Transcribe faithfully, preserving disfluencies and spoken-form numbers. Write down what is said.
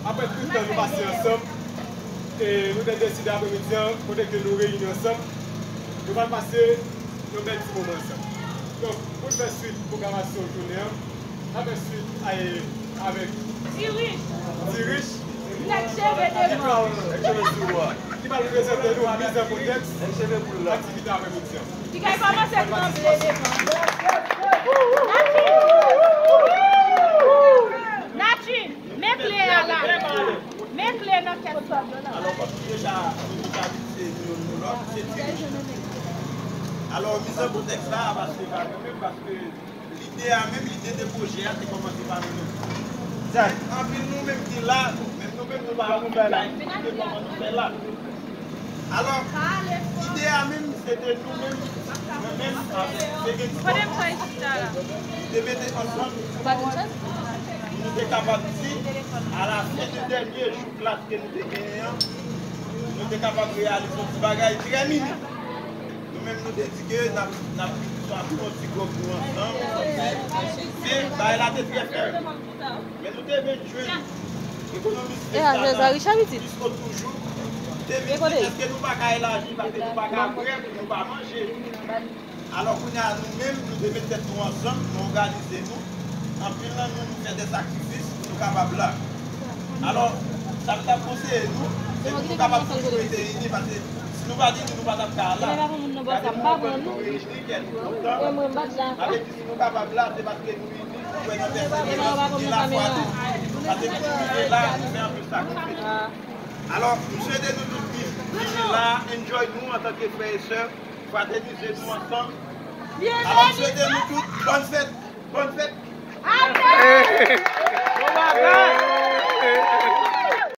Apre tout tan nou pase ansanm, e nou te deside apremidi an, kote ke nou reyini ansanm, nou pral pase yon bèl ti moman ansanm. Donk, pou n fè swit pwogramasyon jounen an, n ap fè swit a, e, avèk Ti Rich. Ti Rich. Nèg cheve devan. Nèg cheve sou bò. Ki pral prezante nou Miz an Kontèks, aktivite apremidi an. Ti kay kòmanse tranble devan. Nachi! Nachi! Men kle a la. Men kle nan kès la. Alò, kòm nou deja, nou deja di se nou youn nou lòt, se Ti Rich. Alò, Miz an Kontèks la, paske pa nou menm, paske lide a menm, lide de pwojè a te kòmanse pa nou menm. Egzak. Anpil nou menm ki la, menm nou menm nou pa anvi bay, se kòman nou fè la. Alò, ide a menm, se te nou menm, mwen menm, avèk Fede Nico, nou te mete ansanm, nou te kapab di, alafen de dènye jou klas ke nou te genyen an, nou te kapab reyalize yon ti bagay trè minim. Nou menm, nou te di ke n ap, n ap, n ap fè yon ti gwòg nou ansanm, men bagay la te trè fèm. Men nou te vin jwenn ekonomis leta nan Disko toujou. Te vin di, èske nou pa ka elaji, paske nou pa ka bwè, nou pa manje. Alò, kounye a, nou menm, nou te met tèt nou ansanm, nou òganize nou. Anpil nan nou, nou fè de sakrifis pou nou kapab la. Alò, sa m t ap konseye nou, se pou nou kapab toujou rete ini, paske si nou pa t ini, nou pa t ap ka la. Gade nou anpil nou reyini kè nou kontan. Sa vle di, si nou kapab la, se paske nou ini, nou kwè nan pèsevèran, nou gen lafwa tou. Paske pou nou rive la, nou fè anpil sakrifis. Alò, m swete nou tout ki vini la, enjoy nou antanke frè e sè, fratènize nou ansanm. Alò, m swete nou tout bòn fèt, bòn fèt. Bon bagay!